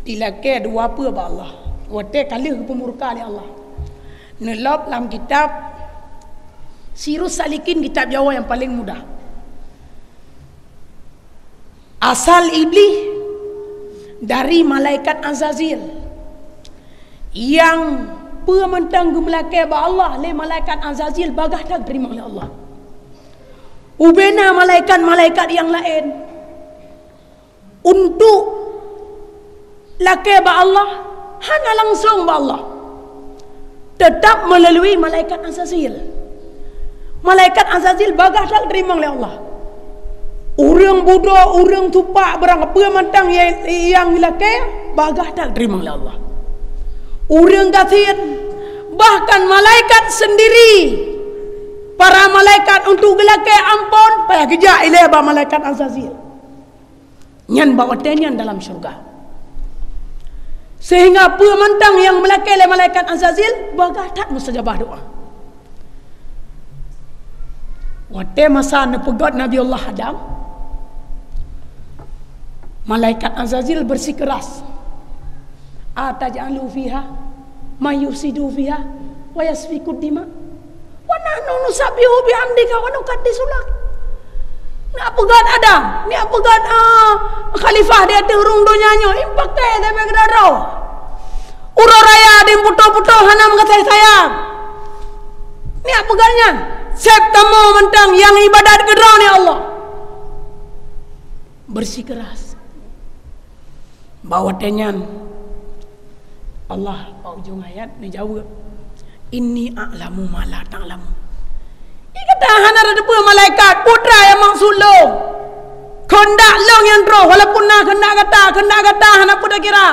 dilakèe dua peue bak Allah watèe ka lheueh geupeumurka lé Allah. Neulop lam kitab Sirus Salikin, kitab Jawa nyang paléng mudah. Asal Iblih dari malaikat Azazil, nyang peue mantong geumeulakèe bak Allah lé malaikat Azazil bagaih that teurimong lé Allah. Ubena malaikat-malaikat nyang laén untuk lakèe bak Allah, hana langsong bak Allah, teutap meulalui malaikat Azazil. Malaikat Azazil bagaih that teurimong lé Allah. Ureueng budoe, ureueng tupak, barang peue mantong nyang, nyang lakèe, bagaih that teurimong lé Allah. Ureueng gasien, bahkan malaikat sendiri, para malaikat untuk geulakèe ampôn, payah geujak ilèe bak malaikat Azazil. Nyan bak watèe nyan dalam syeuruga. Seuhingga peue mantong nyang meulakèe lé malaikat Azazil, bagaih that mustajabah doa. Watèe masa neupeugöt Nabi Allah Adam, malaikat Azazil bersikeras, "Ataj'alu fiha man yufsidu fiha wa yasfikud dima." "Wa nahnu nusabbihu bihamdika wa nuqaddisu lak." Neuk peugöt Adam, neuk peugöt, ah, khalifah di ateueh rhueng donya nyoe, ipaké sabe keudroe. Uroe raya di putôh-putôh hana meugaséh sayang. Neuk peugöt nyan, sép kamoe mantong nyang ibadat keudroe, ya Allah. Bersikeras. Bak watèe nyan, Allah bak ujong ayat neujaweueb, "Inni a'lamu ma la ta'lamun." Gata hana tateupeue malaikat, peue nyang maksud lôn. Keundak lôn nyang troh, walaupun na keundak gata, keundak gata hana peue takira.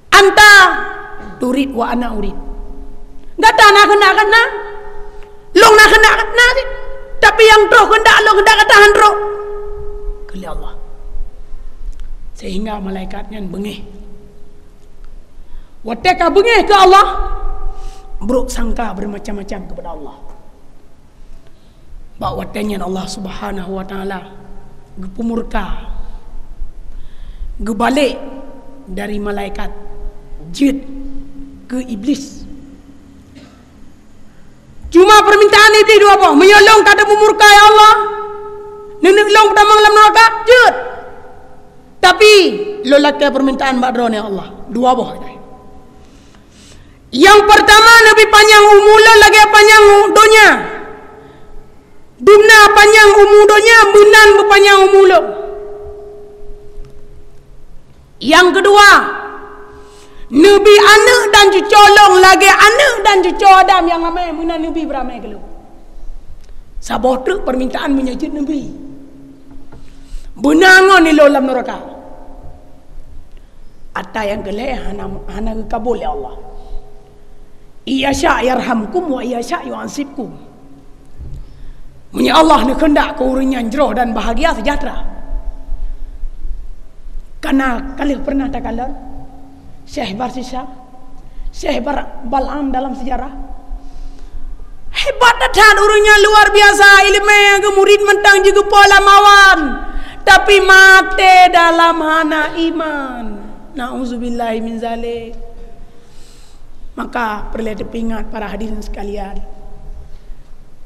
Anta turid wa ana urid. Gata na keundak gata, lôn na keundak gata, tapi nyang troh keundak lôn, keundak gata han troh. Kheun lé Allah. Sehingga malaikat nyan beungéh. Watèe ka beungéh keu Allah, brôk sangka bermacam-macam kepada Allah. Bak watèe nyan Allah Subhanahu wa Ta'ala geupeumurka, geubalek dari malaikat jeuet keu Iblis. Cuma peumintaan Iblis dua boh, "Meunyoe lôn ka teupeumurka, ya Allah, neuneuk lôn peutamong lam neuraka, jeuet. Tapi lôn lakèe peumintaan bak Droeneuh, ya Allah." Dua boh. Nyang peurtama, neubi panyang umu lôn lagèe panyang donya. Dumna panyang umu donya, meunan beupanyang umu lôn. Nyang keudua, neubi aneuk dan cucoe lôn lagèe aneuk dan cucoe Adam nyang ramè, meunan neubi beuramè keu lôn. Saboh treuk peumintaan meunyoe jeuet neubi. Beuna ngon ilôn lam neuraka. Ata nyang keu lhèe hana, hana geukabul lé Allah. "Iyasya yarhamkum wa iyasya yu'adzibkum." Meunyoe Allah neukeundak keu ureueng nyan jroh dan bahagia seujahteura. Kana ka lheueh peureunah takalon Syekh Barsisa, Syekh Bar-, Bal'am dalam sejarah. Hebat that ureueng nyan, luar biasa ileumèe, geuh murit mantong jigeupo lam awan, tapi maté dalam hana iman. Nauzubillahi min zalik. Maka peureulèe teupeuingat para hadirin sekalian.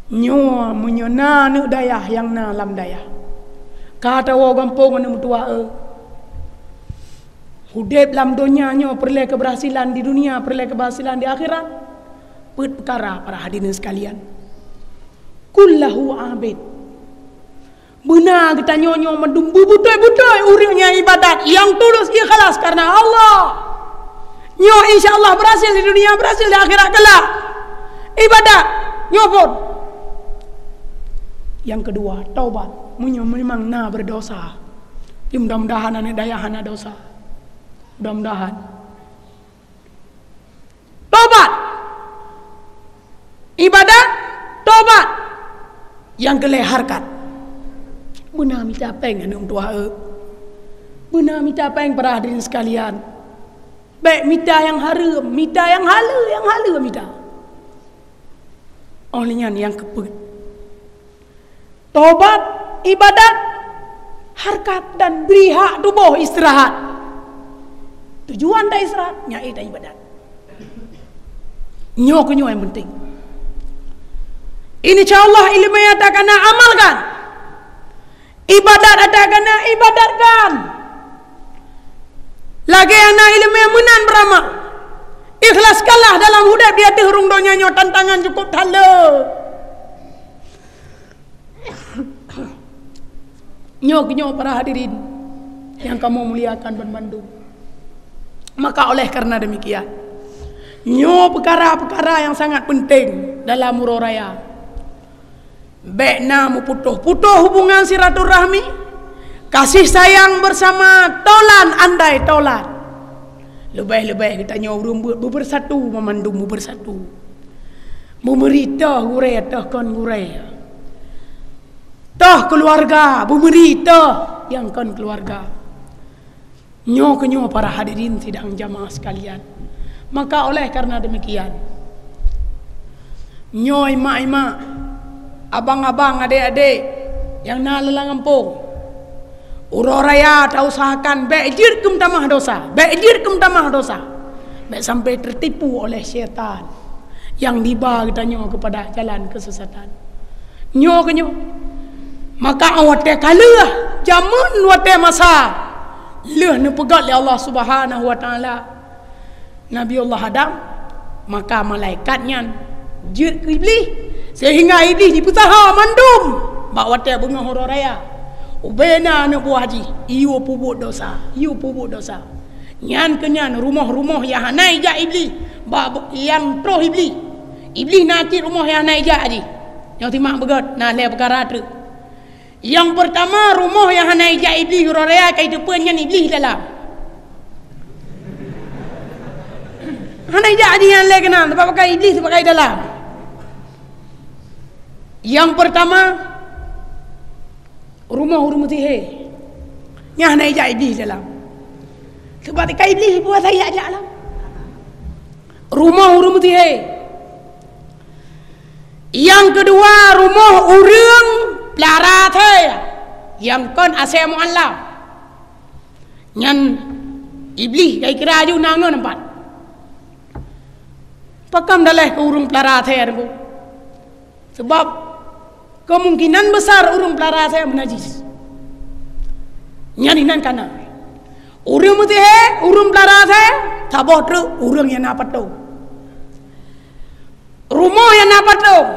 Nyoe meunyoe na aneuk dayah nyang na lam dayah, ka tawoe gampông aneuk meutuah, eh. Udép lam donya nyoe peureulèe keuberhasilan di dunia, peureulèe keuberhasilan di akhirat. Peuet peukara para hadirin sekalian. Kullahu abid. Beuna geutanyoe nyoe mandum beubutôi-butôi ureueng nyang ibadat, nyang tulus ikhlas kareuna Allah. Nyoe insya Allah berhasil di dunia, berhasil di akhirat kelak. Ibadat, nyoe pun. Yang kedua, taubat. Meunyoe memang na berdosa, tapi mudah-mudahan aneuk dayah hana dosa. Mudah-mudahan. Taubat. Ibadat, taubat. Nyang keu lhèe hareukat. Beuna mita péng aneuk meutuah, eh. Beuna mita péng para hadirin sekalian. Bèk mita nyang hareuem, mita nyang haleue, nyang haleue mita. Óh lheueh nyan nyang keupeuet. Tobat, ibadat, hareukat dan bri hak tuboh istirahat. Tujuan ta istirahat, nyan ék ta ibadat. Nyoe keuh nyoe nyang penting. Insya Allah ileumèe nyang ta kana amalkan. Ibadat nyang ta kana ibadatkan. Lagèe nyang na ileumèe meunan beuramal. Ikhlaskanlah dalam udép di ateueh rhueng donya nyoe, tantangan cukup that le. Nyoe keuh nyoe para hadirin nyang kamoe muliakan banmandum. Maka oleh karena demikian, nyoe peukara-peukara nyang sangat penting dalam uroe raya. Bèk na meuputoh-putoh hubungan silaturahmi, kasih sayang bersama tolan andai tolan. Leubèh-leubèh geutanyoe ureueng beu-, beubersatu, meumandum beubersatu. Beumeuri toh gurèe, toh kon gurèe. Toh keuluwarga, beumeuri toh nyang kon keuluwarga. Nyoe keuh nyoe para hadirin sidang jamaah sekalian. Maka oleh karena demikian, nyoe imak-imak, abang-abang, adék-adék nyang na lam gampông, uroe raya ta usahakan bèk jeuet keu meutamah dosa, bèk jeuet keu meutamah dosa. Bèk sampai tertipu oleh syaitan nyang diba geutanyoe keupada jalan keusesatan. Nyoe keuh nyoe. Maka watèe ka lheueh, jameun watèe masa lheueh neupeugöt lé Allah Subhanahu wa Taala Nabi Allah Adam, maka malaikat nyan jeuet keu Iblih, seuhingga Iblih jipeusaha mandum bak watèe beungoh uroe raya. Ubena aneuk buah jih, yue peubuet dosa, yue peubuet dosa. Nyan keuh nyan rumoh-rumoh nyang hana ijak Iblih, bak nyang troh Iblih. Iblih na cit rumoh nyang hana ijak jih. Nyoe simak beugöt, na lhèe peukara treuk. Nyang peurtama, rumoh nyang hana ijak Iblih uroe raya ka jiteupeue nyan Iblih dalam. Hana ijak jih nyang lé keunan, sabab ka Iblih sibagai dalam. Nyang peurtama, rumoh ureueng meusihé. Nyan hana ijak Iblih dalam. Sabab ka Iblih buat saya jak lam. Rumoh ureueng meusihé. Nyang keudua, rumoh ureueng peulara asèe nyang kon asèe mualaf. Nyan Iblih kai kira aju na ngon empat. Pakon daleh keu ureueng peulara asèe nyan? Sabab kemungkinan besar ureueng peulara asèe meunajis. Nyan inan kana. Ureueng meusihé, ureueng peulara asèe, saboh treuk ureueng nyang na patong. Rumoh nyang na patong.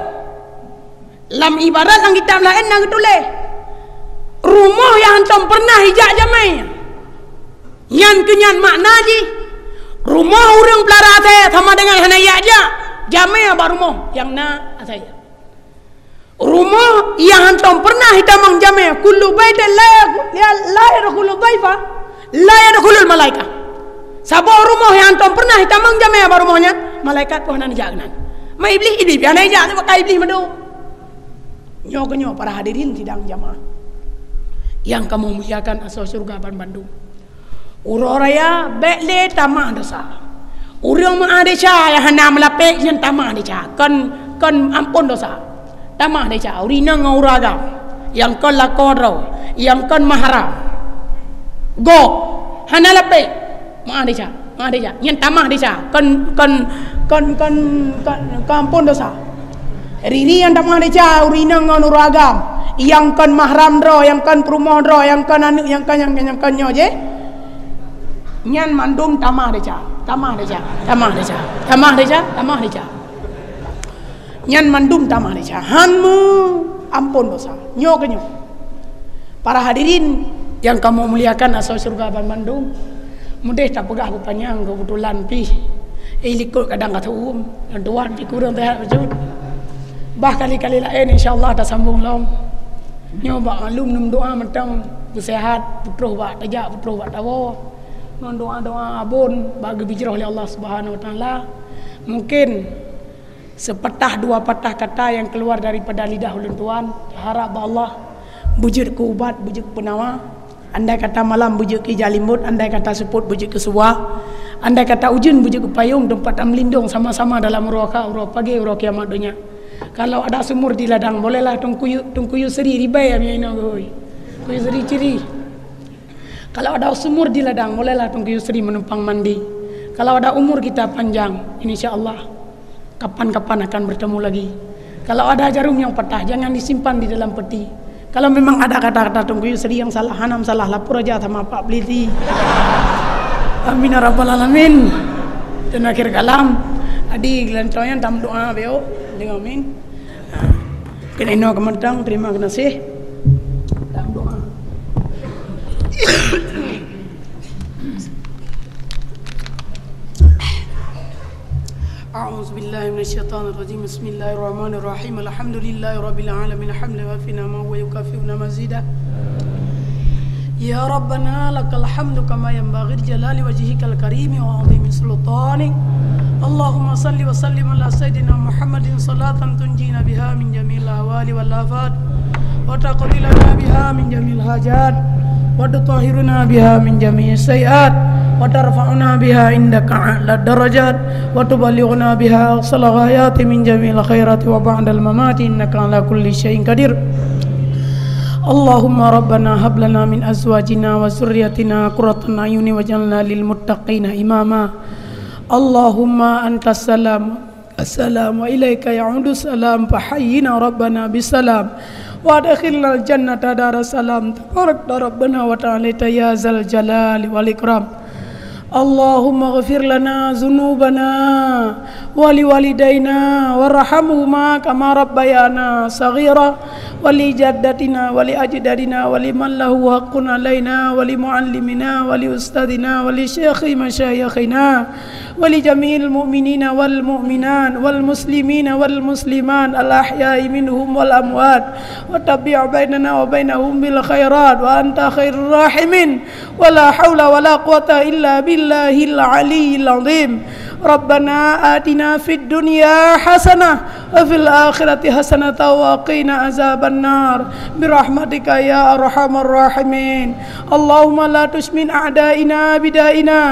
Lam ibarat lam kitab laén na geutuléh, rumoh nyang hantom peureunah ijak jamé. Nyan keuh nyan makna jih, rumoh ureueng peulara asèe sama dengan hana ijak jak jamé bak rumoh nyang na asèe. Rumoh nyang hantom peureunah itamong jamé, kullu baitin la, la, la yadkhulu dhaifa, la yadkhulul malaikah. Saboh rumoh nyang hantom peureunah itamong jamé bak rumoh nyan, malaikat pih hana jijak keunan. Ma Iblih, Iblih pih hana jijak, sabab ka Iblih mandum. Nyoe keuh nyoe para hadirin sidang jamaah nyang kamoe muliakan asoe syeuruga banmandum. Uroe raya bèk lé tamah desya. Ureueng meu'ah desya nyang hana meulapék nyan tamah desya, kon, kon ampôn desya. Tamah desya, ureueng inong ngon ureueng agam, nyang kon lakoe droe, nyang kon mahram. Gob, hana lapék, meu'ah desya, meu'ah desya. Nyan tamah desya, kon, kon, kon, kon, kon, kon ampôn desya. Riri nyang tamah desya ureueng inong ngon ureueng agam, nyang kon mahram droe, nyang kon peurumoh droe, nyang kon aneuk, nyang kon, nyang, nyang kon nyoe jih. Nyan mandum tamah desya, tamah desya, tamah desya, tamah desya, tamah desya. Nyan mandum tamah desya. Han meu ampôn desya. Nyoe keuh nyoe. Para hadirin nyang kamoe muliakan asoe syeuruga banmandum. Meudeh tapeugah beupanyang, keubeutulan pih, eh, likot kadang ka teuuem, lôn tuan pih kureueng teuhat bacut. Bah kali-kali laén, insya Allah, tasambong lom. Nyoe bak maklum, neumeudoá mantong beuseuhat, peutroh bak tajak, peutroh bak tawoe. Ngon doá-doá abon bak geubri jroh lé Allah Subhanahu Wa Taala. Mungkin sepatah dua patah kata nyang keuluar daripada lidah ulôn tuan, harab bak Allah beujeuet keu ubat, beujeuet keu peunawa. Andai kata malam beujeuet keu ija limbot, andai kata seupôt beujeuet keu seubua, andai kata ujeuen beujeuet keu payong, teumpat tameulindong sama-sama dalam uroe kha, uroe pagée, uroe kiamat donya. Kalau ada sumur di ladang, bolehlah Teungku Yu-, Teungku Yusri ribée nyang inoe geuhôi. Teungku Yusri ciri. Kalau ada sumur di ladang, bolehlah Teungku Yusri menumpang mandi. Kalau ada umur kita panjang, insya Allah, kapan-kapan akan bertemu lagi. Kalau ada jarum yang patah, jangan disimpan di dalam peti. Kalau memang ada kata-kata Teungku Yusri yang salah, hana masalah, lapor aja sama Pak Peliti. Amin ya rabbal alamin. Dan akhir kalam, adi geulantong nyan tam doa beo, dengan amin. Keunoe keumantong, terima kasih. Dalam doa. أعوذ بالله من الشيطان الرجيم. بسم الله الرحمن الرحيم. الحمد لله رب العالمين. حمدا يوافي نعمه ويكافئ مزيده. يا ربنا لك الحمد كما ينبغي لجلال وجهك الكريم وعظيم سلطانك. اللهم صل وسلم على سيدنا محمد صلاة تنجينا بها من جميع الأهوال والآفات، وتقضي لنا بها من جميع الحاجات، وتطهرنا بها من جميع السيئات، وترفعنا بها عندك أعلى الدرجات، وتبلغنا بها أقصى الغايات من جميع الخيرات، وبعد الممات إنك على كل شيء قدير. اللهم ربنا هب لنا من أزواجنا وذرياتنا قرة أعين واجعلنا للمتقين إماما. اللهم أنت السلام، السلام وإليك يعود السلام، فحينا ربنا بالسلام، وأدخلنا الجنة دار السلام، تبارك ربنا وتعالى يا ذا الجلال والإكرام. اللهم اغفر لنا ذنوبنا ولوالدينا وارحمهما كما ربيانا صغيرا، ولجدتنا ولأجدادنا ولمن له حق علينا ولمعلمنا ولأستاذنا ولشيخ مشايخنا ولجميع المؤمنين والمؤمنات والمسلمين والمسلمات الأحياء منهم والأموات، وتابع بيننا وبينهم بالخيرات وأنت خير الراحمين. ولا حول ولا قوة إلا بالله العلي العظيم. ربنا آتنا في الدنيا حسنة وفي الآخرة حسنة وقنا عذاب النار برحمتك يا أرحم الراحمين. اللهم لا تشمت أعداءنا بدائنا،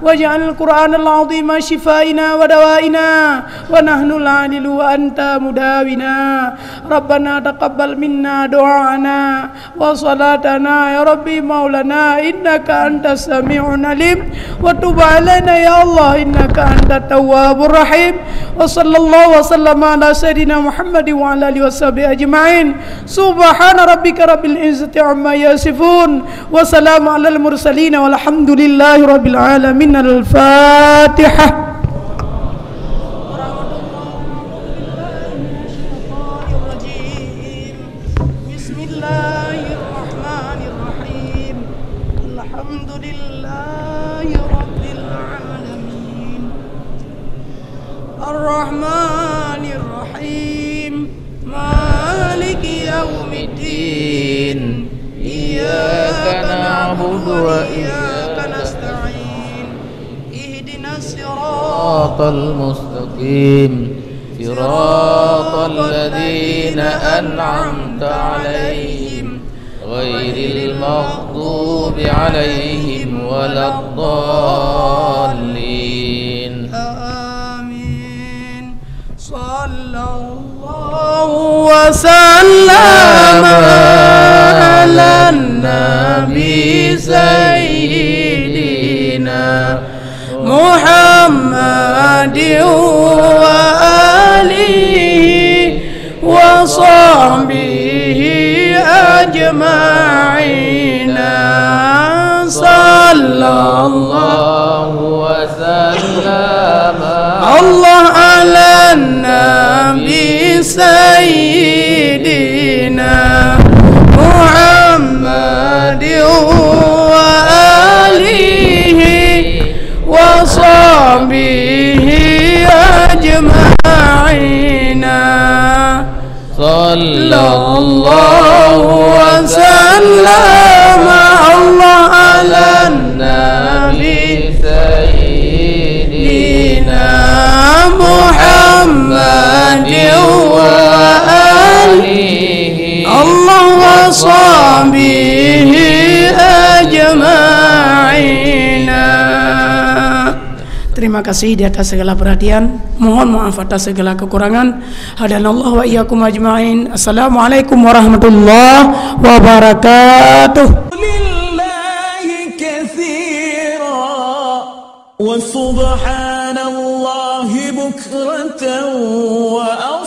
واجعل القرآن العظيم شفاءنا ودوائنا، ونحن العليل وأنت مداوينا. ربنا تقبل منا دعاءنا وصلاتنا يا ربي مولانا، إنك أنت السميع العليم، وتب علينا يا الله، إنك أنت التواب الرحيم. وصلى الله وسلم على سيدنا محمد وعلى آله وصحبه أجمعين. سبحان ربك رب العزة عما يصفون، وسلام على المرسلين، والحمد لله رب العالمين. الفاتحة. بسم الله الرحمن الرحيم. الحمد لله رب العالمين. الرحمن الرحيم. مالك يوم الدين. إياك نعبد وإياك نستعين. اهدنا الصراط المستقيم. صراط الذين أنعمت عليهم غير المغضوب عليهم ولا الضالين. آمين. صلى الله وسلم على النبي سيدنا محمد وآله وصحبه أجمعين. صلى الله وسلم الله على النبي سيدنا محمد وآله Terima kasih di atas segala perhatian. Mohon maaf atas segala kekurangan. Hadanallahu wa iyyakum ajma'in. Assalamualaikum warahmatullahi wabarakatuh. لله كثيرا وسبحان الله بكرة وأصيلا.